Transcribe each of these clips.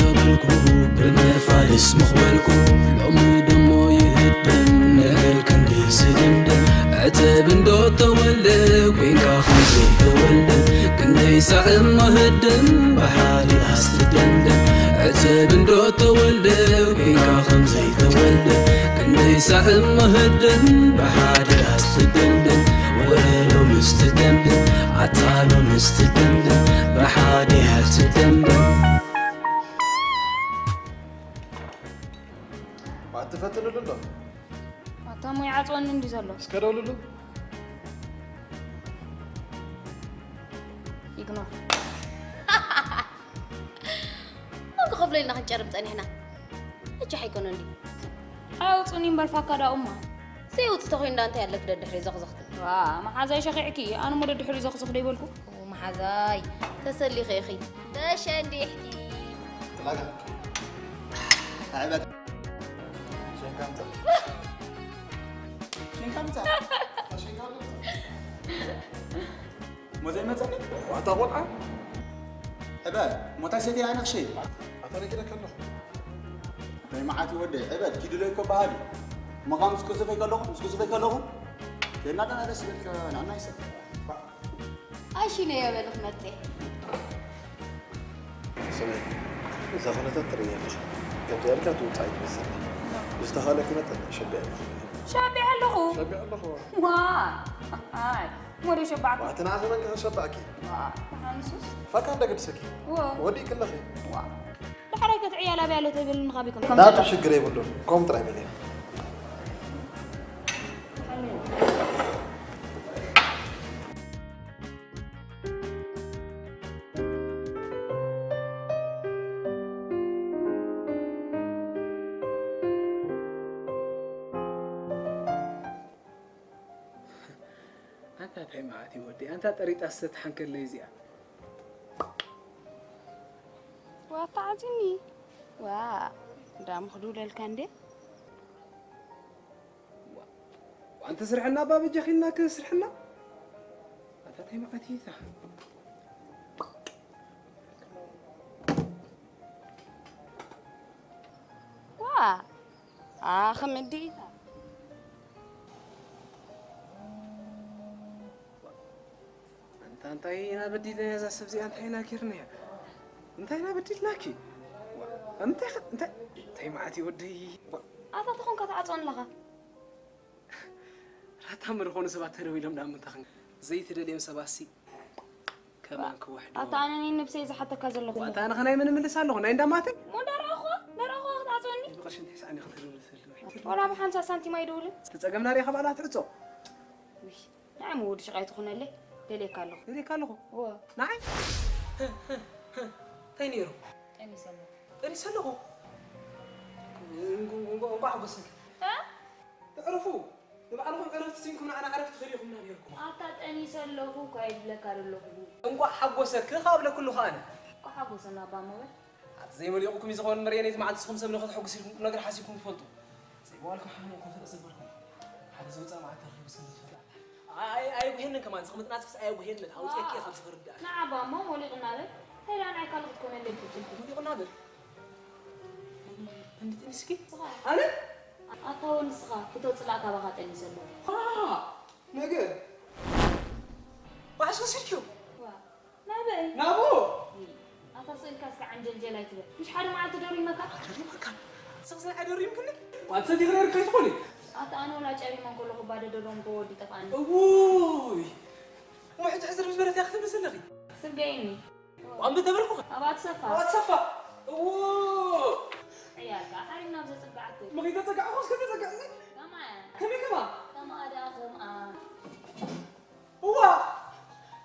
ነበልኩ ብመፋልስ ምኽበልኩ ሎሚ ደሞ ይህደም ነገር ክንዲ ዝድምደም ዕትብ እንዶ ተወልደ ኮይንካ ከምዘይተወልደ ክንደይ ሳዕ እሞ ህደም ብሓደ ኣስትደምደም ዕትብ እንዶ ተወልደ ኮይንካ ከምዘይተወልደ ክንደይ ሳዕ እሞ ህደም ብሓደ ኣስትደምደም ወረዶ ምስትደምደም ኣታሎ ምስትደምደም ብሓደ ኣስትደምደም ኣትፈትንሉ ኣሎ ኣታ ሞ ይዓፅወኒ እንዲ ዘሎ እስከ ደውልሉ ኢግኖር መን ክኸፍሎ ኢልና ክንጨርም ፀኒሕና እጅ ሓይኮነ እንዲ ኣውፁኒ እምበር ፋካ ዳኡማ ዘይውፅ ተኮይኑ ዳ እንታይ ኣለክ ደድሕሪ ዘኽዘኽቲ ዋ መሓዛይ ሸኺዕኪ ኣነ ሞ ደድሕሪ ዘኽዝኽ ደይበልኩ መሓዛይ ተሰሊኸ ኢኺ ተሸንዲሕኪ ጥላጋ ኣዕበት ሸንካምታ ሸንካምታ ሸንካምታ ሞዘይ መጸኒ ዋታ ቆልዓ ዕበል ሞታይ ሰቲ ኣነኽሸይ ኣታ ነጊረካ ኣለኹ ናይ መዓት ወደ ዕበል ኪዱ ለይኮ ባህል መቓም ምስ ክዝፈይ ከለኹ ምስ ክዝፈይ ከለኹ የናዳና ደስ ይበልካ ንዓና ይሰብ ኣይሽነ የበልኽ መፅእ ስመይ እዛ ኩነታት ትርእያ ኣለኻ ከምዚ ኣልካ ትውፃእ ኣይትመስል ብዝተኻለኪ መጠን ሸቢዐ ኣለኹ ሸቢዐ ኣለኹ ሸቢዐ ኣለኹ ዋ ኣይ ሞደ ሸባዕኩ ዋቲ ንዓኺ መን ክኸሸባእኪ ሓንሱስ ፋካ እንደገድሰኪ ዋ ወዲእኪ ኣለኺ ዋ ዳሕራይ ከትዕያል ኣብያ ኣሎ ተይበልኒ ካብ ይኮን ናቱ ሽግር የብሉን ከምኡ ጥራይ በልያ ኣንታ እንታይ መዓት እዩ ወደይ ኣንታ ጠሪጣ ዝተትሓንከለይ እዚኣ ዋታ ዓዚኒ ዋ ዳም ክድውለልካ እንዴ ኣንተ ስርሕና ኣባ በጃኺልና ክስርሕና ኣታ እንታይ መዓት እዩ እታ ዋ ኣኽም እንዲኢታ ኣንታ እንታይ ኢና በዲልና እዛ ሰብ እዚኣ እንታይ ኢና ጌርናያ እንታይ ኢና በዲልናኪ እንታይ እንታይ እንታይ መዓት እዩ ወደይ ኣታ ተኾንካ ትዓፅወን ኣለኻ ራታ ምርኾኑ ሰባት ተደዊሎም ናብ ምንታኽን ዘይተደልዮም ሰባት ሲ ከማን ክወሕዶ ኣታ ኣነ ናይ ነብሰይ ዝሓተካ ዘለኹ ዋታ ንኸ ናይ ምን ምልስ ኣለኹ ናይ እንዳማተይ ሞ እንዳረኣኹ እንዳረኣኹ ክትዓፅወኒ ብቐርሺ እንታይ ሰዓኒ ክትርብል ዘለዊ ወላ ብሓምሳ ሳንቲም ኣይደውልን ተፀገምና ሪኻ ባላ ትዕፆ ውይ ንዓይ ምውድ ሽቃይ ትኹነለይ ደልየካ ኣለኹ ደልየካ ኣለኹ ወ ንዓይ እንታይ ነይሩ ጠኒሰ ኣለኹ ጠኒሰ ኣለኹ እንቋዕ ሓጎሰኪ ተዕርፉ ንባዕልኹም ዕረፍቲ ስኢንኩም ንዓና ዕረፍቲ ከሊእኹምና ነይርኩም ኣታ ጠኒሰ ኣለኹ እኳ ይብለካ ዘለኹ እንቋዕ ሓጎሰኪ ካብ ለኩሉ ከኣነ እኳ ሓጎሰና ኣባ ሞበል ኣቲ ዘይመሊቑኩም እዩ ዝኾን መርየነይቲ መዓልቲ ንስኹም ሰብ ንኽትሕጉስ ኢልኩም ቁም ነገር ሓሲብኩም ትፈልጡ ዘይመዋልኩም ሓሚቕኩም ፍልጥ ዘበልኩም ሓደ ዝወፃእ መዓልቲ ረኺቡ ሰብ ትፈልጥ ኣይ ኣይጉሄንን ከማን ዝቕምጥናትክስ ኣይጉሄንን ኣውፅእኪ ካብ ዝኽርዳእ ንዓባ እሞ ሞሊቕና በል እንታይ ደኣ ንዓይ ካልእ ክትኮነለይ ትችል ሞሊቕና በል እንድጥንስኪ ኣነ ኣታዎ ንስኻ ክተውፅላእ ካባኻ ጠኒሰ ኣለኹ ነገር ባዕሱ ስልኪዮ ናበይ ናቡ ኣታ ስእልካ እስከ ዓንጀልጀል ኣይትበል ምሽ ሓደ መዓልቲ ደሪመካ ደሪመካ ስቕስን ኣይደሪምክኒ ዋት ሰቲኽ ነርካ ይትኾኒ ኣታ ኣነ ወላ ጨሪመ እንከለኹ ባደ ደሎም ከወዲ ጠፍኣኒ እውይ እሞ ሕጂ ሕዝር ምስ በለት እያ ክትብል ዘለኺ ስገይኒ ዋንብ ተበልኩ ኣባት ሰፋ ኣባት ሰፋ እዎ ዕያልካ ሓሪምና ኣብ ዘፅግዓት ምኺ ተፀጋዕኹ እስከ ተፀጋዕኒ ከማያ ከመይ ከማ ከማኣ ደኣ ከምኣ እዋ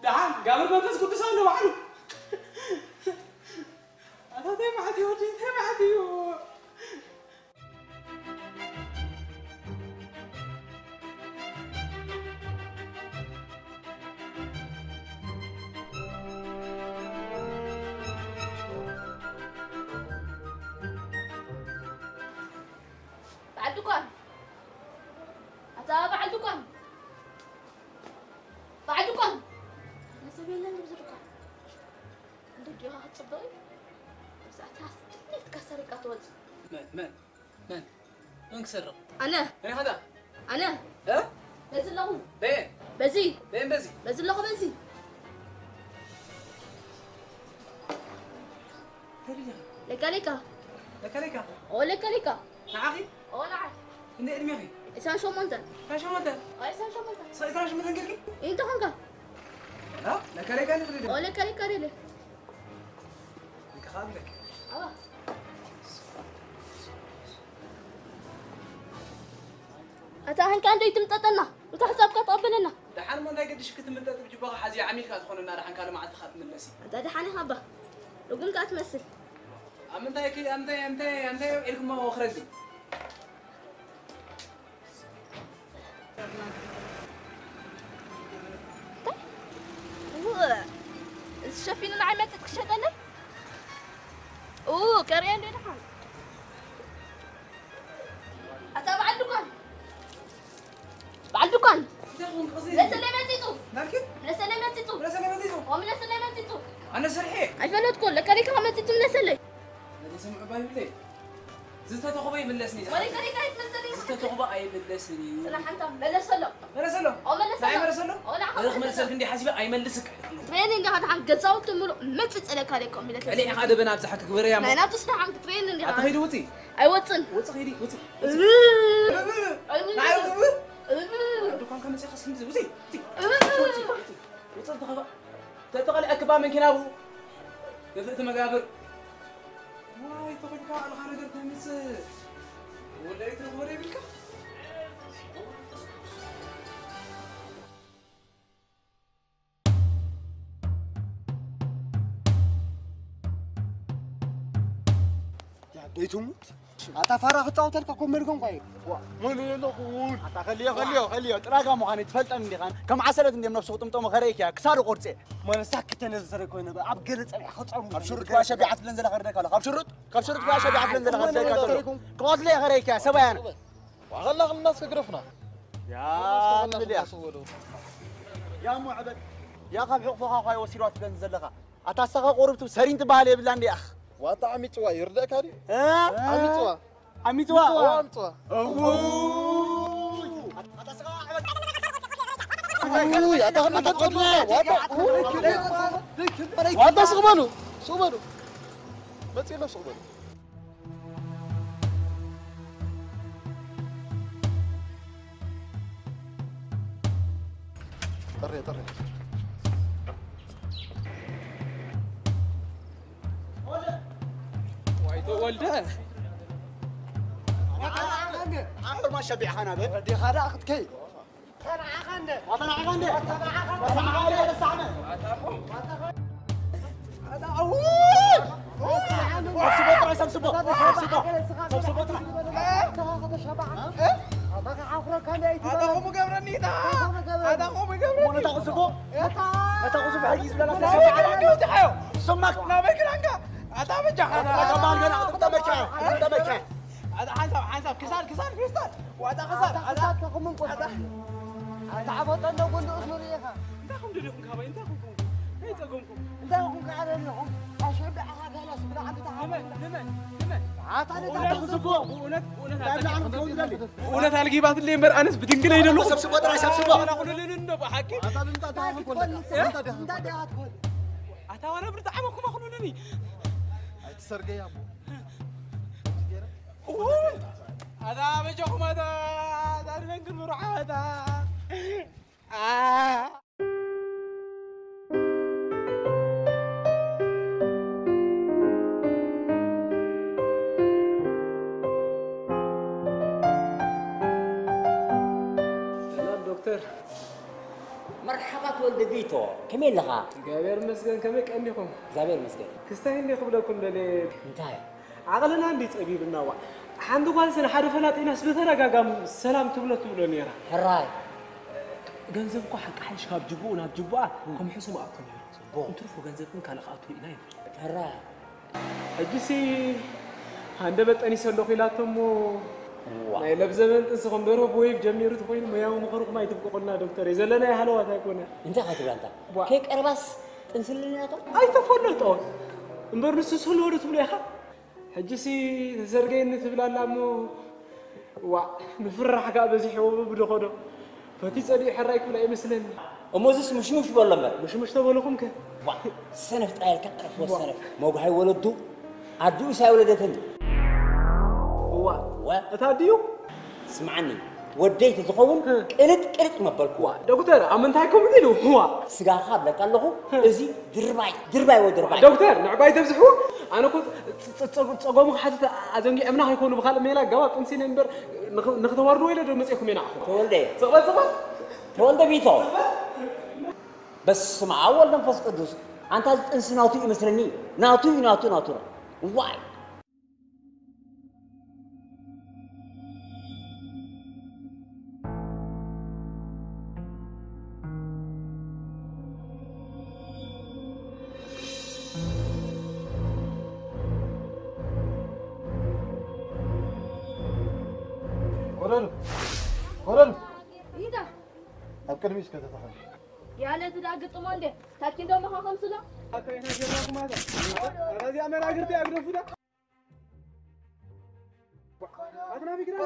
ደሓን ጋብር መንፈስ ቅዱስ ኣሎ ባዕሉ ኣታታይ መዓት እዩ ወዲ እንታይ መዓት እዩ ሰሪቃ ትወጽእ። መን መን መን መን ክሰርቕ? ኣነ መን ኢኻ ዳ? ኣነ እ? በዚ ኣለኹ። በየን በዚ በየን በዚ በዚ ኣለኹ በዚ። ተሪኻ ለካ ለካ ለካ ለካ ኦ ለካ ለካ ንዓኺ ኦ ንዓይ እንደ ዕድሜኺ ዕስራን ሸሞንተን ዕስራን ሸሞንተ ኦ ዕስራን ሸሞንተን ስቕ ዕስራን ሸሞንተን ጌርኪ እንታይ ኾንካ? እ? ለካ ለካ ንኽሪ ዶ ኦ ለካ ለካ ደለ ለካ ኻብለክ ኣዋ ኣታ ኣንካ እንዶ ይትምጠጠና እንታይ ሕሳብካ ትቐበለና? ደሓን እሞ እንታይ ገድሽ ክትምጠጥ ብጅባኻ ሓዚ ዓሚልካ ዝኾነና ደሓን ካልእ መዓልቲ ካ ትምለስ እዩ ኣታ ደሓን ኢኻ እባ ርጉም ከኣ ትመስል። ኣብ ምንታይ ክ- ኣብ ምንታይ ኣብ ምንታይ ኣብ ምንታይ ውዒልኩሞ ክረዚ እንታይ? ውእ፣ እዚ ሸፊኑ ንዓይ መጽእ ክትሸጠለይ? ኡ፣ ከርእዮ እንዶ ደሓን። ኣታ በዓል ድኳን። በዓል ድኳን። እንታይ ኹን ክዚ ምለሰለይ መጺጹ። ናልኪ ምለሰለይ መጺጹ። ምለሰለይ መጺጹ ኦ፣ ምለሰለይ መጺጹ። ኣነ ሰርሐ ኣይፈለጥኩን። ለካ ለካ መጺጹ ምለሰለይ። ነቲ ስምዑ ባይ ብለይ ዝተተኽቦ ይምለስኒ ወለካ ለካ ኣይትመልሰለይ። ዝተተኽቦ ኣይምለስን እዩ ጽናሕ ኣንታ መለሰሎም። መለሰሎም ኦ፣ መለሰሎም። ንዓይ መለሰሎም ኦ፣ ንዓኻ በረኽ መለሰሎም። መልሰልክ እንዲ ሓሲበ ኣይመልስክ ትበየኒ እንዲኻ ደሓን ገዛውቲ ምሉእ መጽእ ጽለካ ደቆም ኢለ ቀሊዕ ኢኻ ደበና ኣብዛሓ ክግበረያ እሞ ናይ ናቱ ስራሕ ኣንተ ትበየኒ እንዲኻ ኣቲ ኸይዲ ውፂ ኣይወፅን። ውፂ ኸይዲ ውፂ እብ፣ ንዓይ እብ፣ ውፂ እብ፣ ዱኳንካ መፅእኻስ ከምዚ ውፂ ውፂ እብ። ውፂ ተኸባ ተተቐሊዐ ክባ መኪና ብኡ ንፍእቲ መጋብር ዋይ ተኾንካ ኣልኻ ነገር ተምፅእ ወላዲት ተኽብር የብልካ ደይትሙ ኣታ ፋራ ክፃወተልካ ኮመድኮም ኳ መን የለኹን ኣታ ከልዮ ከልዮ ከልዮ ጥራጋ ምዃነ ትፈልጠን እንዲኻ ከም ዓሰለት እንዲም ነብሱ ክጥምጠሞ ከረይክያ ክሳዱ ቆርፀ መነሳ ክተነ ዝሰረ ኮይነ ኣብ ገለ ፀኒሕ ክፀሙ ኣብ ሽሩጥ ጓሸ ቢዓት ብለን ዘለኻ ርደካ ኣለኻ ኣብ ሽሩጥ ካብ ሽሩጥ ጓሸ ቢዓት ብለን ዘለኻ ርደካ ክቐትለ ከረይክያ ሰባያና ዋኸላ ክልናስ ክግረፍና ያ ምልያ ያ ሙዕበድ ያ ካብ ሕቕፎኻ ኳ ወሲድዋ ትገን ዘለኻ ኣታ ሳኻ ቁሩብ ትብ ሰሪን ትበሃል የብላ እንዲያኽ ዋጣ ዓሚፅዋ ይርደእካ ድዩ? እ? ዓሚፅዋ ዓሚፅዋ ዓሚፅዋ እውይ ውይ ኣታ ከመይ ተትቀድሞ ዋጣ ዋጣ ስቕ በሉ ስቕ በሉ መፂእሎ ስቕ በሉ ጥሪ ጥሪ ዋይቶ ወልደ ዓርማ ሸቢዕኻና በል ዲኻ ደኣ ክትከይ ተናዓኻ እንደ ተናዓኻ እንደ ተናዓኻ እንደ ተናዓኻ እንደ እንታይ ኹም ደሊኹም ካባይ እንታይ ኹም እንታይ ጸገምኩም እንታይ ኹም ካባይ ኣለኹም ኣሸብዕ ኣኻ ጋላ ስብላ ዓንታ ንመን ንመን ንመን ኣታ ነታ ብእውነት ብእውነት ብእውነት ኣጸጊዕኩም ብእውነት ኣልጊባትለይ እምበር ኣነስ ብድንግለይ ደለኹ ሰብስቦ ጥራይ ሰብስቦ ኣታ ዋላ ብርትዓመኩም ኣኽሉልኒ ኣይትሰርገያ እሞ ኣታ በጃኹም ኣታ ኣታ ንመንግር ብሩሓ ኣታ ዶክተር መርሓባ ተወልደ ቢቶ ከመይ ኣለኻ? እግዚኣብሔር ይመስገን ከመይ ቀኒኹም? እግዚኣብሔር ይመስገን። ክስታይ እንደ ክብለኩም ደልየ እንታይ? ዓቕልና እንዲ ጸቢብና ዋ ሓንቲ ጓልሲ ንሓደ ፈላጢናስ ብተደጋጋሚ ሰላም ትብሎ ትብሎ ነይራ ሕራይ ገንዘብ እኳ ሓቂ ሓይሽ ካብ ጅቡኡ ናብ ጅቡኣ ከም ሕሱም ኣእቶ ነይሩ እንትርፎ ገንዘብ ግን ካልእ ክኣቱ ኢና ይብል ሕራይ ሕጂሲ ሃንደበት ጠኒሰ ኣለኹ ኢላቶ እሞ ናይ ለብዘበን ጥንሲ ከም ደርሆ ብወይብ ጀሚሩ ተኾይኑ ሞያዊ ምኽርኹም ኣይትብቅቑልና ዶክተር እየ ዘለናዮ ሃለዋት ኣይኮነ እንታይ ኸትብላ እንታ ከይቀረባስ ጥንስልናቶ ኣይተፈለጦ እምበር ንሱ ስልወ ዶ ትብሎ ኢኻ ሕጂሲ ተዘርገየኒ ትብል ኣላ እሞ፣ ዋእ፣ ምፍርራሕ ከኣ በዚሕዎ ብዶ ኸዶ። ፈትዩ ጸሊኡ ሕራይ ክብል ኣይመስለኒ። እሞ እዚስ ምሽሙሽ በሎ እምበር። ምሽሙሽ ተበልኹም ከ? ዋእ፣ ሰነፍ ጥራይ ኢልካ ዕረፍዎ፣ ዋእ። ሰነፍ። መጉሃይ ወለዱ፣ ኣዲኡስ ኣይወለደትን። እዋ፣ እወ። እታ ኣዲኡ? ስምዓኒ፣ ወደይ ተዝኸውን እ። ቅልጥ ቅልጥ መበልኩዋ። ዶክተር፣ ኣብ ምንታይ ከምኡ ኢሉ? እዋ። ስጋኻ እብለካ ኣለኹ፣ እ። እዚ ድርባይ፣ ድርባይ ወ ድርባይ። ዶክተር፣ ንዕባይ ተብዝሕዎ? ኣነ እኮ ጸ-፣ ጸ-፣ ጸ-፣ ጸገሙ ክሓትት ኣዘንጊዐምና ከይኮኑ ብኻልእ ሜላ ገባ ጥንሲ ነይ እምበር ንኽ-፣ ንኽተዋርድዎ ኢለ ዶ መጺእኩም ኢና ኣኹ? ተወልደ። ጽቕበል፣ ጽቕበል። ተወልደ ቢቶ። በስመ ኣብ ወወልድ ወመንፈስ ቅዱስ። ኣንታ እዚ ጥንሲ ናቱ እዩ መስለኒ። ናቱ እዩ፣ ናቱ፣ ናቱ። ዋይ። ኮለሉ፣ ኮለሉ። ኢዳ። ኣብ ቅድሚ እስከ ተተኸል። ያለ ትዳ ግጥሞ እንደ ታኪ እንደው መኻኸም ስሎ። ኣታ ኢና ጀማኩም ኣታ። ኣራዚያ መናግርቲ ኣግደፉዳ። ኣትና ቢግራ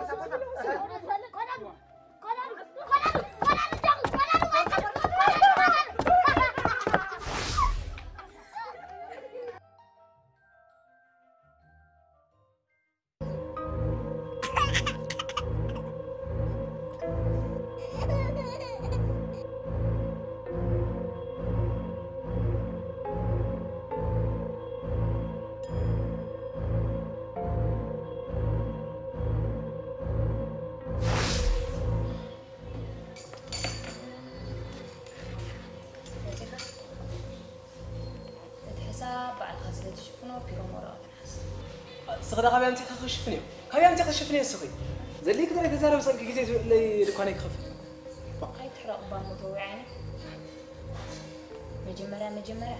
መጺኻ? እቲ ሕሳብ ባዕልኻ ስለ ትሽፍኖ፣ ቢሮ ወረቐት ንሓዝ። እስኺ ደኣ ካበይ ኣምጺእካ ክሽፍን እዮ? ካበይ ኣምጺእካ ክሽፍን እዮ እስኺ? ዘድልየኪ ጥራይ ተዛረቢ፣ ሰንኪ ግዜ ዝብለይ ድኳነይ ክኸፍት። ኣይትሕረቕ እባ እሞ ተወይ ዓይነይ። መጀመርያ መጀመርያ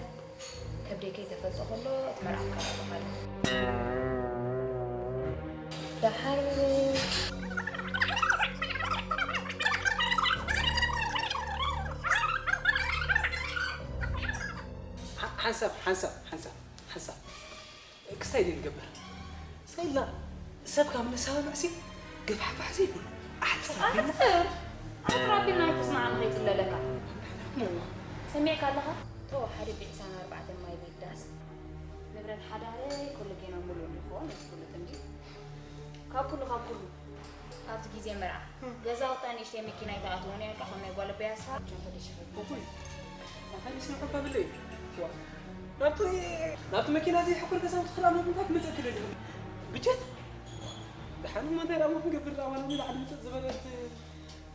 ከብደይ ከይተፈልጠ ከሎ እቲ መርዓ ክቀላጠፍ ኣለዎ። ደሓር ሓ-፣ ሓንሳብ፣ ሓንሳብ፣ ሓንሳብ፣ ሓንሳብ። ክስታይ ደይ ንገብር። ሰይላ፣ ሰብ ካብ ነሰማምዕሲ ገፋሕፋሕ ዘይብሉ። ኣሕጽር ኣቢልና። ኣሕጽር! ኣሕጽር ኣቢልና ኣይትስማዕ ንኸይጽለለካ። ሰሚዕካ ኣለኻ? ተወ፣ ሓደ ብዒሳን ኣርባዕተን ማይ ቤት ዳስ። ንብረት ሓዳረይ ኩሉ ጌና ሙሉእ ንኽኾን እዩ ዝፍሉጥ እንድዩ። ካብ ኩሉ፣ ካብ ኩሉ፣ ኣብዚ ግዜ መርዓ፣ ገዛውታ ንእሽተይ መኪና ኣይትኣትውን እያ፣ ከም ናይ ጓል ኣቦይ ኣስፋ፣ ጆን ፈደሽ ይኸይድ። እኹል። ኣታ ንስምዐ እባ ብለይ። ዋ። ናብቲ፣ ናብቲ መኪና ዘይሕኩር ገዛውቲ ክልኣሞ ብምንታይ ክመጸኪ ደሊኹ? ብጀት? ደሓን እሞ እንታይ ደኣ እሞ ክንገብር ደኣ፣ ዋላ ንላዕሊ ምጽእ ዝበለት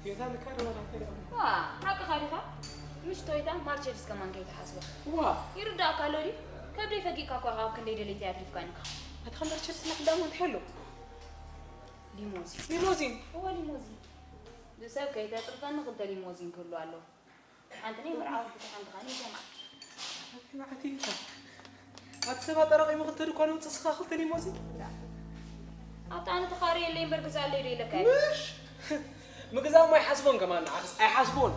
ቶዮታ ንካ ደኣ ዋላ እንታይ ደኣ እሞ። ዋ፣ ሓቅኻ ዲኻ? ምሽ ቶዮታ፣ ማርቸዲስ ከማን ከይትሓስቦ። ዋ። ይርዳእካ ኣሎ ድዩ? ከብደይ ፈጊእካ እኳ ካብ ክንደይ ደለይቲ ኣትሪፍካኒ ኢኻ። ኣታ ካብ ማርቸዲስ ንላዕሊ ደኣ እሞ እንታይ ኣሎ? ሊሞዚን። ሊሞዚን? እወ፣ ሊሞዚን። ንሰብ ከይተጽርፈኒ ክልተ ሊሞዚን ክህሉ ኣለዎ። ሓንቲ ናይ መርዓዊ፣ ሓንቲ ኸኣ ናይ ጀምዓ። ኣቲ መዓት እዩ። ኣቲ ሰብ ኣጠራቒሙ ክልተ ድኳን የውጽእ፣ ንስኻ ክልተ ሊሞዚን? ኣብቲ ኣነ ተኻርየለይ እምበር ግዛኣለይ ዶ ኢለካ እየ? ምሽ! ምግዛእ እሞ ኣይሓስቦን ከማን ንዓኽስ፣ ኣይሓስቦን።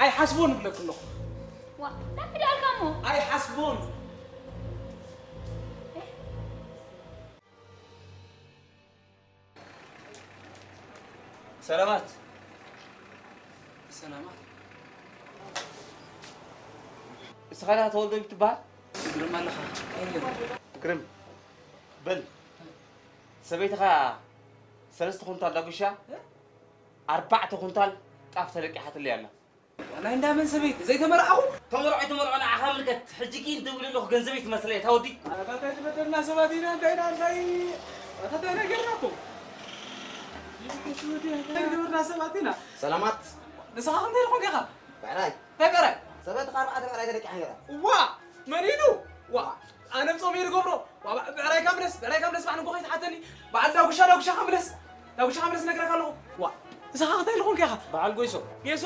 ኣይሓስቦን እብለኪ ኣለኹ። ዋ፣ እንታይ ደኣልካ እሞ? ኣይሓስቦን። ሰላማት። ሰላማት። እስኻ ዲኻ ተወልደ ትበሃል? ትግርም ኣለኻ። ቀይር። ትግርም። በል። ሰበይትኻ ሰለስተ ኩንታል ዳጉሻ፣ እ? ኣርባዕተ ኩንታል ጣፍ ተለቂሓትለይ ኣላ። ናይ እንዳመን ሰበይቲ? ዘይተመርዓኹ? ተመርዖ ኣይተመርዖ ንዓኻ ምልከት። ሕጂ ግን ደዊለ ኣለኹ፣ ገንዘበይ ትመስለይ፣ እታ ወዲ። ኣታ እንታይ ዝበደልና ሰባት ኢና፣ እንታይ ኢና፣ እንታይ፣ ኣታ እንታይ ነገርና እኮ? እንታይ ገበርና ሰባት ኢና? ሰላማት። ንስኻ እንታይ ኢልኩም ዲኻ? ብዕራይ። እንታይ ብዕራይ? ሰበይትኻ ኣርባዕተ ብዕራይ ተለቂሓ ነይራ። ዋ! መን ኢሉ? ዋ! ኣነ ምጾም እየ ዝገብሮ። ዋ፣ ብዕራይ ካብ ምለስ፣ ብዕራይ ካብ ምለስ፣ ባዕሉ እኮ ከይትሓተኒ። በዓል ዳጉሻ፣ ዳጉሻ ካብ ምለስ። ዳጉሻ ካብ ምለስ ነግረካ ኣለኹ። ዋ፣ ንስኻ እንታይ ኢልኹም ከኻ? በዓል ጎይሶ። ጌሶ?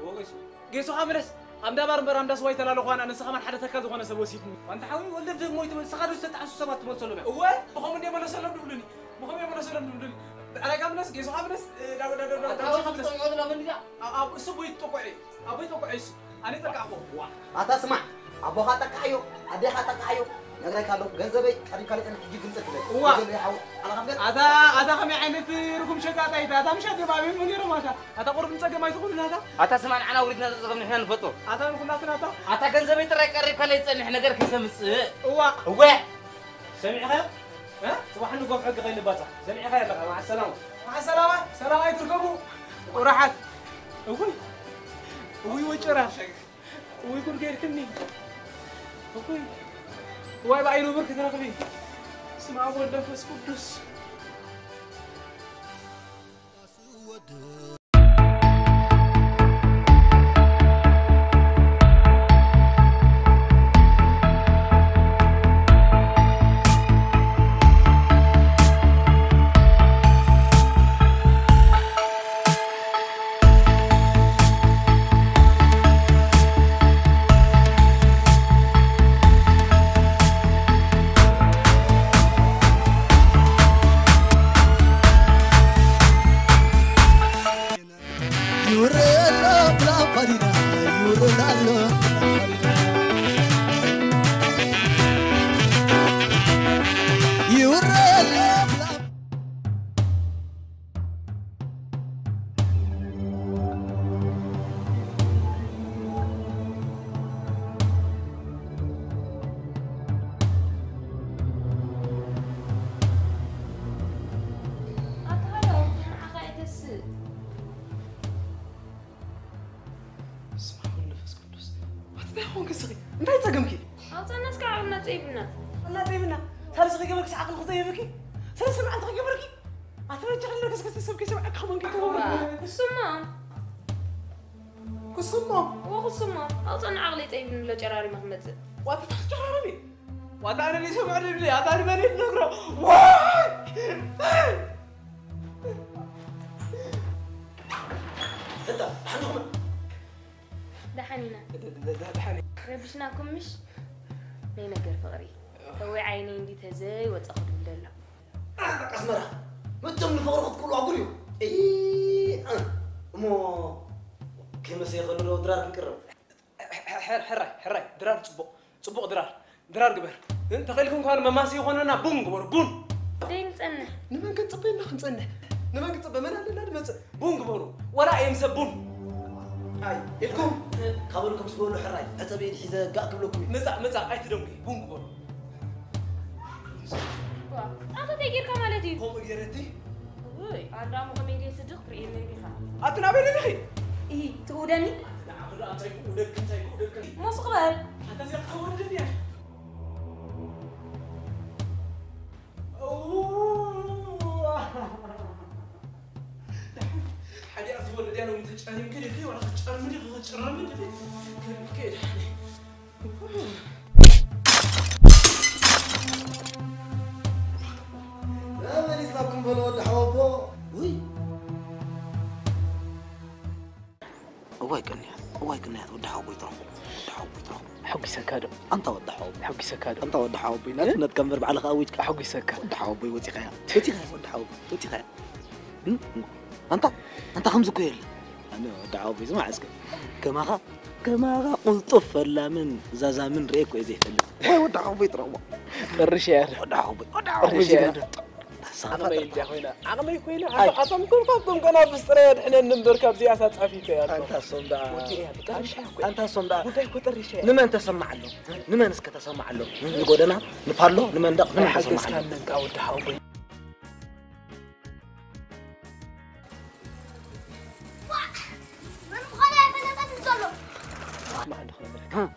እዎ፣ ጎይሶ። ጌሶ ካብ ምለስ። ኣምዳ ባር እምበር ኣምዳ ስዋ ይተላለኹ ኣና፣ ንስኻ መን ሓደ ተካ ዝኾነ ሰብ ወሲድኒ። ኣንታ ሓዊ ወልደ ደግሞ ይትመ-፣ ንስኻ ዶ ዝተጣዕሱ ሰባት ትመልሰሎም እያ? እወ፣ ብኸምኡ እንደ መለሰሎም ድብሉኒ። ብኸምኡ እየ መለሰሎም ድብሉኒ። ብዕራይ ካብ ምለስ፣ ጌሶ ካብ ምለስ፣ እ፣ ዳ-፣ ዳ-፣ ዳ-፣ ዳ-፣ ኣታ ዳጉሻ ካብ ምለስ። ትጠቅዖ ዝላ መንድያ? ኣ-፣ ኣብ እሱ ቦይ ትጠቅዖ እዩ። ኣቦይ ጠቋዒ እሱ፣ ኣነ ጠቃዕኹ። ዋ፣ ኣታ ስማዕ፣ ኣቦኻ ጠቃዕዮ፣ ኣዴኻ ጠቃዕዮ። ነግረካ ኣለኹ፣ ገንዘበይ ቀሪብካ ለጸን ሕጂ ግምጥል ትብል። እዋ። ገንዘበይ ሓው፣ ኣላ ካብ ገ- ኣታ ኣታ ከመይ ዓይነት ርጉም ሸቃጣይ ኣታ? ኣታ ምሻ ደባቢ ምን ይረማታ? ኣታ ቁርብ ጸገም ኣይትኹን ኣታ? ኣታ ስማ ንዓና ውሪድና ዘጸገም ንሕና ንፈጦ። ኣታ ንኩላትና ኣታ? ኣታ ገንዘበይ ጥራይ ቀሪብካ ለይጸንሕ ነገር ከይተምጽእ። እዋ። እወ። ሰሚዕኻ? እ? ጽባሕ ንጎ ሕጊ ከይንባጻ። ሰሚዕኻ ኣለኻ? መዓ ሰላማ። መዓ ሰላማ። ሰላም ኣይትርከቡ። ቁራሓት። እውይ። እውይ ወጨራ። እውይ ጉድ ገይርክኒ። እውይ። ዋይ ብኣይ ነበር ክትረኽቢ። ስም ኣብ ወልድ መንፈስ ቅዱስ። ይውረድ ኣሎ ብላ ፋሪዳ፣ ይውረድ ኣሎ ብላ ፋሪዳ። ይውረድ ኣሎ ብላ ኣታ ሃሎ፣ ንዓኻ እየ ተስእ። በስመ አብ ወወልድ ወመንፈስ ቅዱስ። ኣቲ እንታይ ኾንኪ እስኺ? እንታይ ጸገምኪ? ኣውጻና እስከ ዓቕልና ጸይብና። እና ጸይብና። ሳልስ ከይገበርኪ ሰዓት ንኽዘይብኪ? ሰለስተ መዓልቲ ከይገበርኪ? ኣቲ ረጃ ከለከስ ከስ ሰብ ከይሰምዐካ ከማን ከይተወረ። ኩስሞ። ኩስሞ። ወኩስሞ። ኣውጻና ዓቕሊ ጸይብኒ ኣሎ ጨራሪማ ክመጽእ። ዋታ ተጨራረሚ። ዋታ ኣነ ዘይሰምዖ ዘይብለይ፣ ኣታ ንመን እየ ዝነግሮ? ዋይ! እታ፣ ደሓን ዲኹም? ደሓን ኢና። ደ-፣ ደ-፣ ደ-፣ ደሓን እየ። ረቢሽናኩም ምሽ? ናይ ነገር ፍቕሪ። ተወይ ዓይነይ እንዲ ተዘይወጸ ክድውል ዘሎ። ኣስመራ፣ መቸም ንፍቕሪ ክትክእሉ ኣጉል እዩ። እይ፣ እ፣ እሞ ከይመሰየ ከሎ ዶ ድራር ክንቅርብ? ሕ-፣ ሕ-፣ ሕራይ፣ ሕራይ፣ ድራር ጽቡቕ፣ ጽቡቕ ድራር፣ ድራር ግበር። እንተኸኢልኩም ከኣ መማስ ይኾነና፣ ቡን ግበሩ፣ ቡን። ደይ ንጸንሕ። ንመን ክንጽበ ኢና ክንጸንሕ? ንመን ክንጽበ? መን ኣለና ንመጽእ? ቡን ግበሩ። ወላ እዮም ሰብ ቡን። ኣይ፣ ኢልኩም? ካብ ልኩም ዝበሉ ሕራይ፣ ዕጸበይ ሒዘ ጋእ ክብለኩም እዩ። ምጻእ፣ ምጻእ፣ ኣይትደንጉ፣ ቡን ግበሩ። ዋ፣ ኣታ እንታይ ጌርካ ማለት እዩ? ከምኡ ጌረቲ? ውይ፣ ኣዳሙ ከመይ ደይ ስድቕ ትርእየኒ ዲኻ? ኣቲ ናበይ ደሊኺ? እሂ፣ ትእውደኒ? ንዓኺ ደኣ እንታይ ክእውደኪ፣ እንታይ ክእውደኪ? ሞስ ክበል። ኣታ እዚኣ ክትከውን ደልያ? እው። ሓዲኣ ዝወለድያ ሎሚ ተጨሪምኪ ዲኺ? ዋላ ክትጨርሚ ዲኺ? ክትጭረሚ ዲኺ? ከልብኪ ድሓኒ። መሊስናኩም በሎ ወዲ ሓወቦ። ውይ። እዋይ ቅንያት፣ እዋይ ቅንያት፣ ወዲ ሓወቦይ ትረኽቦ፣ ወዲ ሓወቦይ ትረኽቦ። ሓጒሰካ ዶ? ኣንታ ወዲ ሓወቦይ። ሓጒሰካ ዶ? ኣንታ ወዲ ሓወቦይ፣ ናጽነትካ እምበር ባዕልኻ ኣዊጅካ። ሓጒሰካ። ወዲ ሓወቦይ ወጺኻያ። ወጺኻያ፣ ወዲ ሓወቦይ፣ ወጺኻያ። እም? ኣንታ፣ ኣንታ ከምዚ እኮ የለን። ኣነ ወዲ ሓወቦይ ዝማዕ እስከ። ከማኻ፣ ከማኻ ቁልጡፍ ፈላምን ዛዛምን ርኤ እኮ እየ ዘይፈልጥ። ወይ ወዲ ሓወቦይ ጥራዋ። ጠርሽ እያ። ወዲ ሓወቦይ፣ ወዲ ሓወቦይ ጠርሽ እያ። ዝግደድ። ዓቕመይ እንድያ ኮይና፣ ዓቕመይ ኮይና፣ ኣይ። ኣቶም፣ ኣቶም እኮ ካብቶም ገና ብስጥረ የድሕነኒ እምበር ካብዚኣ ሳጻፊፈ እያ። ኣንታ ሶም ደኣ። ወዲ እያ፣ ጠርሽ እያ እኮ። ኣንታ ሶም ደኣ። ጉዳይ እኮ ጠርሽ እያ። ንመን ተሰማዓሎም? ንመን እስከ ተሰማዓሎም? ንጎደና፣ ንፓሎ፣ ንመንደቕ፣ ንመን ተሰማዓሎም? ኣይሓገዝካንን ከኣ ወዲ ሓወቦይ። መን ምዃኑ ኣይፈለጠትን ዘሎ። ስማዕ እንዶ ክነግረካ። ሃ።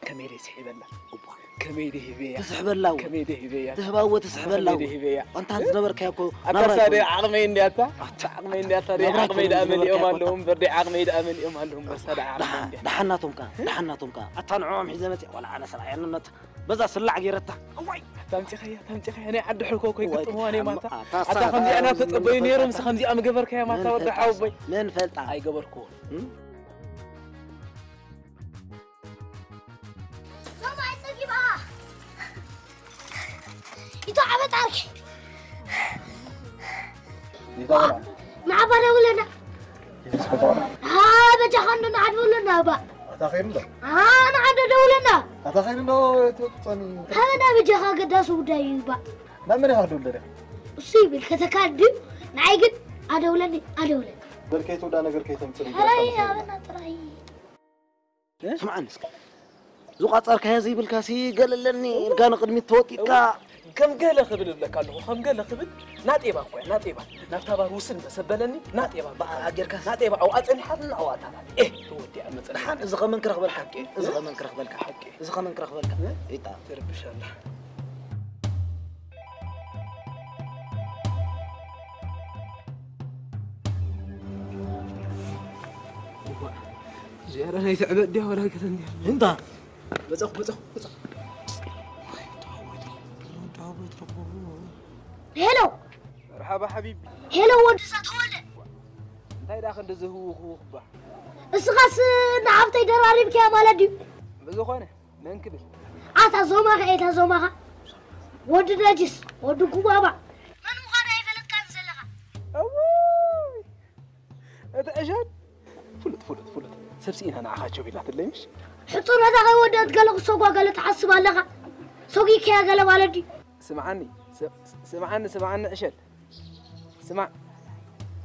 ከመይ ደይ ስሒበላ። እዋ። ከመይ ደይ ሂበያ። ትስሕበላ እዋ። ከመይ ደይ ሂበያ። ትህባዎ ትስሕበላ ከመይ እዋ። ደይ ሂበያ። ኣንታ ዝነበርካዮ እኮ ኣታ ናብራ ሳደ ኣይኮነን። ዓቕመይ እንድያታ። ኣታ ዓቕመይ እንድያታ። ደይ ናብራ ዓቕመይ ኣይኮነን ደኣ መሊኦም ዝነበርካዮ ኣለዉ እምበር ደይ ዓቕመይ ደኣ መሊኦም ኣለዉ እምበር ሳደ ዓቕመይ ደሓ-፣ እንድያ። ደሓናቶም ከኣ፣ ደሓናቶም ከኣ። ኣታ ንዕኦም ሒዘ መጽእ ቆልዓ ነሰራየንነት። በዛ ስላዕ ገይረታ። እዋይ! ኣታ ኣምጺኻያ፣ ኣታ ኣምጺኻያ። ናይ ዓዲ ሕልኮ እኮ እዋይ፣ ይግጥምዋ ነይ ማታ። ኣታ ኣታ ከምዚኣ ሳዕሳዕ እናተጸበዩ ነይሮም፣ ንፈልጣ። ንስኻ ከምዚኣ ምገበርካያ ማታ መን ወዲ ፈልጣ? ሓወቦይ። መን ፈልጣ? ኣይገበርኩዎን። እም? ሎሚ ኣይጸጊባ። ኢቶ ዓበጣርኪ። ይዛበላ። ንዓባ ደውለና። ይስከተዋላ። አ፣ በጃኻ እንዶ ንዓ ደውለና፣ ኣባ። ኣታ ኸይሩ ዶ? አ፣ ንዓ እንዶ ደውለና። ኣታ ኸይዱ እንዶ ትወጽጸኒ። ሃበና በጃኻ ገዳሲ ጉዳይ እዩ እባ። ናብ መን ኢኻ ትድውል ደሊኻ? እሱ ይብል ከተካድ ድዩ? ንዓይ ግን ኣደውለኒ፣ ኣደውለኒ። ነገር ከይትውዳ ነገር ከይተምጽእ ኧረ ይገርም። ሃበና ጥራይ። እ? ስምዓኒ እስከ። ዝቋጸርካዮ ዘይብልካሲ ገለለኒ ኢልካ ንቕድሚት ተወጢጥካ። ከም ገለ ክብል እብለካ ኣለኹ፣ ከም ገለ ክብል ናጤባ እኮ እያ፣ ናጤባ። ናብታ ባር ውስን መሰበለኒ፣ ናጤባ በቃ። ኣጌርካ? ናጤባ ኣብኣ ጸኒሓትና ኣብኣ ታላ። ኤህ፣ ተወዲኣ መጸና። ደሓን እዚ ኸመን ክረኽበልካ ሓቂ፣ እዚ ኸመን ክረኽበልካ ሓቂ፣ እዚ ኸመን ክረኽበልካ። እ? ይጣ። ትርብሽ ኣላ። እዚኣ ናይ ትዕበጥ ድያ ወላ ገለ እንድያ? እንታ? በጻኹ፣ በጻኹ፣ በጻኹ። ሄሎ። መርሓባ ሓቢቢ። ሄሎ፣ ወዲ እዛ ተወልደ። እንታይ ደኣ ክንዲ ዝህውኽውኽ እባ? እስኻስ ንሓፍተይ ደራሪብካያ ማለት ድዩ? ብዝኾነ፣ መን ክብል? ኣታ ዞማኻ፣ ኤታ ዞማኻ። ወዲ ነጅስ፣ ወዲ ጉባባ። መን ምዃና ኣይፈለጥካን ዘለኻ። እውይ! እቲ ዕሸል ፍሉጥ፣ ፍሉጥ፣ ፍሉጥ። ሰብ ስኢና ንዓኻ ቸብ ኢላትለይ፣ ምሽ? ሕጹነታ ከይወደት ገለ ክሰጓ ገለ ትሓስብ ኣለኻ። ሰጒግካያ ገለ ማለት ድዩ? ስምዓኒ፣ ስ-፣ ስምዓኒ፣ ስምዓኒ ዕሸል። ስማዕ፣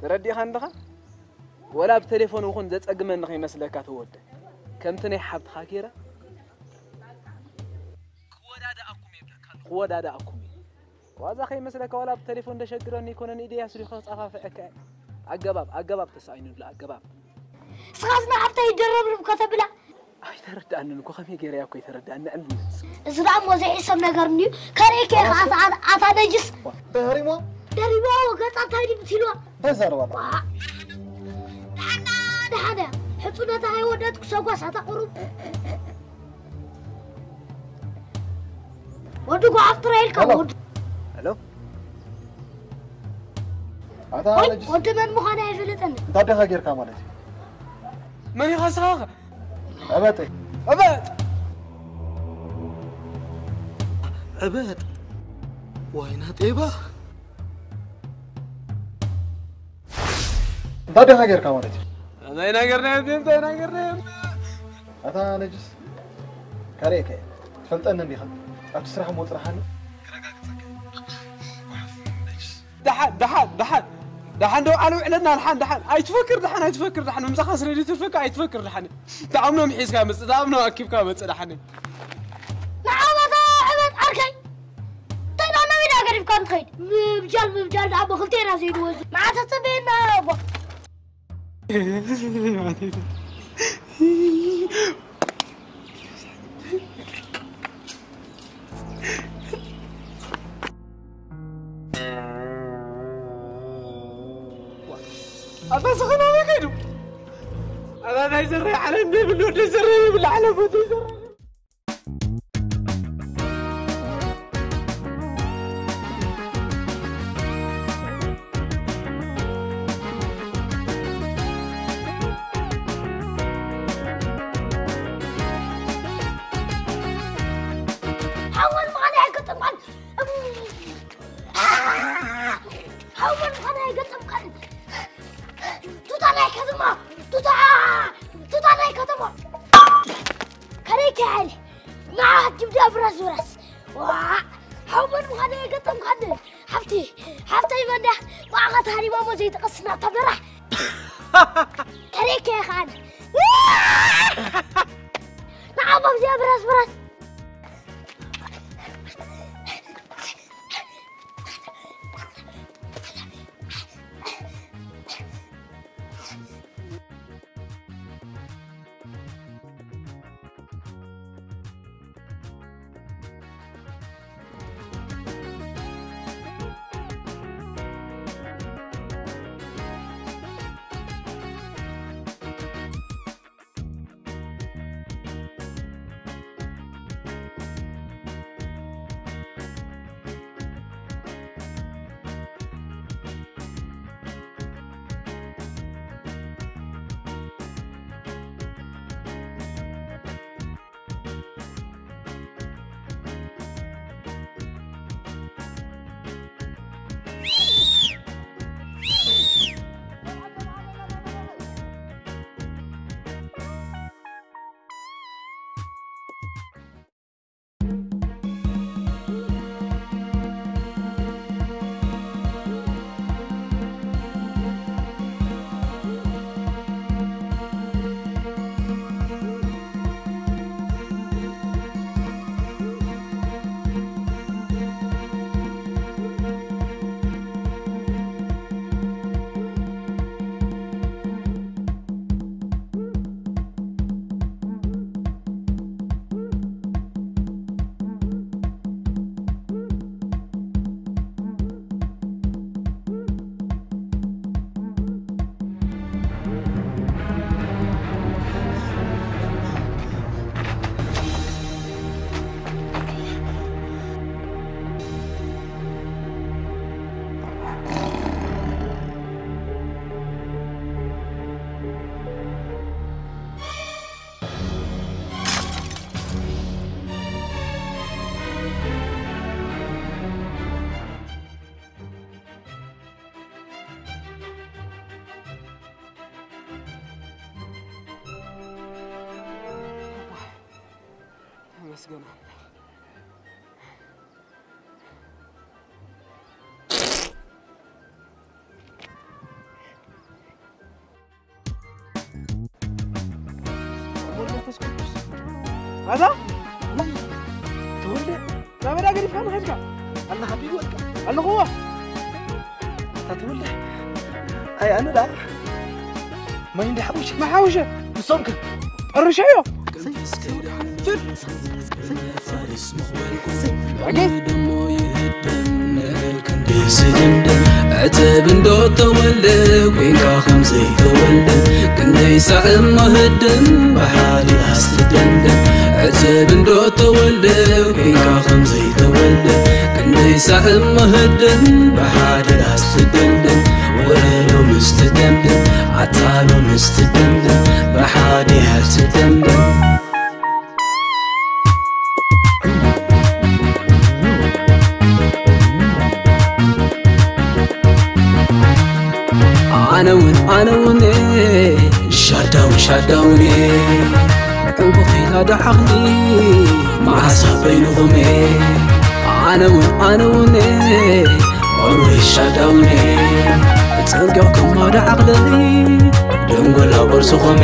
ተረዲእኻ እንድኻ? ወላ ብቴሌፎን እውን ዘጸግመኒ ከይመስለካ ተወደ። ከምቲ ናይ ሓብትኻ ገይረ ክወዳድኣኩም እየ፣ ክወዳድኣኩም እየ። ዋዛ ከይመስለካ፣ ዋላ ብቴሌፎን ደሸግረኒ ኣይኮነን፣ ኢደይ ኣስሪኸ ክጻፋፍዐካ እየ። ኣገባብ፣ ኣገባብ ተሳኢኑሉ፣ ኣገባብ። እስኻስ ንሓፍተይ ይደረብርብ ከተብላ? ኣይተረድኣንን እኮ፣ ከመይ ገይረ እያ እኮ ኣይተረድኣኒ፣ ዕልነት። እዚ ደኣ እሞ ዘይሕሰብ ነገር እንድዩ። ከርእየካ እየ ኸዓ፣ ኣታ፣ ኣታ፣ ኣታ ነጅስ። ደሪሞ? ደሪሞ፣ ገጻ እንታይ ድዩ ኢልዋ? እንታይ ዛረባ? ዋ። ደሓና፣ ደሓና። ሕጹነታ ከይወደት ክሰጓስ ኣታ ቁሩብ። ወዲ ጓሓፍ ጥራይ ኢልካ ሄሎ። ወዲ። ሄሎ። ኣታ ወይ ነጅስ። ወዲ መን ምዃነ ኣይፈልጥን። እንታይ ዲኻ ጌርካ ማለት እዩ? መን ኢኻ ንስኻ? ዕበጠይ። ዕበጥ። ዕበጥ። ዋይና ጤባ። እንታይ ዲኻ ጌርካ ማለት እዩ? እንታይ ነገር ናይ እንታይ ነገር ናይ ኣታ ነጅስ፣ ከርእየካ እየ። ትፈልጠኒ እንዲኻ? ኣብቲ ስራሕ እሞ ጽናሓኒ። ክረጋግጸካ እየ። ጓሓፍ ነጅስ። ደሓን፣ ደሓን፣ ደሓን። ደሓን ደው ዓለ ውዕለና፣ ደሓን፣ ደሓን። ኣይትፈክር፣ ደሓን፣ ኣይትፈክር፣ ደሓን። ምምጻኻ ስለ ዘይትርፈካ ኣይትፈክር፣ ደሓን። ተኣምኖም ሒዝካ መጽእ፣ ተኣምኖም ኣኪብካ መጽእ፣ ደሓን። ንዓመታ ዕበት ዓርከይ። እንታይ ደኣ ናብ ኢዳ ገዲፍካ እንትኸይድ? ምብጃል፣ ምብጃል ደኣ ብኽልቴና ዘይድወዝ። ንዓ ተጸበየና እቦ። ኣታ ስኽና ከይዱ። ኣታ ናይ ዘረይ ዓለም ዘይብሉ ወደይ ዘረይ ይብል ዓለም ወደይ ዘረይ። ሓወን ምዃን ኣይገጠምካን። ሓወን ምዃን ኣይገጠምካን። ቱታ ናይ ከተማ፣ ቱታ፣ ቱታ ናይ ከተማ። ከረይ ከያሊ፣ ንዓ ጅብዳ ብራስ ብራስ። ዋ፣ ሓወን ምዃን ኣይገጠምካን። ሓፍቲ፣ ሓፍተይ መዳ፣ ብኣኻ ተሃሪማ እሞ ዘይትቐስና ተበራ። ከረይ ከያ ኸኣነ። ንዓ ባብዚኣ ብራስ ብራስ። ገና። ኣታ ተወልደ ናበዳ ገዲፍካ ንኸድካ ኣለኻ ቢወልካ ኣለኽዎ። ኣታ ተወልደ ኣይ ኣነ ዳ ማይ እንዲ ሓውሽ መሓውሸ ንሶም ከ ጠርሸዮ። ኣጌ ስድምድም ዕትብ እንዶ ተወልደ ኮይንካ ከም ዘይተወልደ ክንደይ ሳዕ እሞ ህድም ብሓደ ኣስትደምድም ዕትብ እንዶ ተወልደ ኮይንካ ከም ዘይተወልደ ክንደይ ሳዕ እሞ ህድም ብሓደ ኣስትደምድም ወረዶ ምስትደምድም ኣታሎ ምስትደምድም ብሓደ ኣስትደምድም ኣነውን ኣነውኔ ሻዳውን ሻዳውኔ ዕንቁኺና ዶ ዓቕሊ መዓሳ በይንኹሜ ኣነውን ኣነውኔ ኦርዌ ሻዳውኔ ጸንቂቕኩማ ዶ ዓቕለይ ደንጎላ ቦርስኹሜ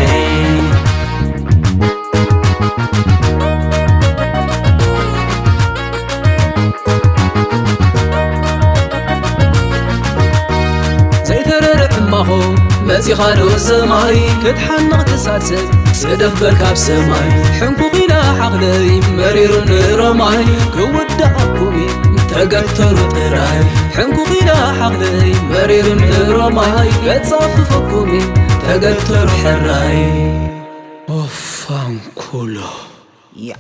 ዘይተረረ ሕማኾ መጺኻ ዶ ሰማይ ክትሓንቕ ትሳሰብ ጽደፍ በል ካብ ሰማይ ሕንኩኺና ሓኽለይ መሪሩ ንሮማይ ክውዳኣኩም ተገተሩ ጥራይ ሕንኩኺና ሓኽለይ መሪሩ ንሮማይ ገጻፍፈኩም ተገተሩ ሕራይ ኦፋንኩሎ ያ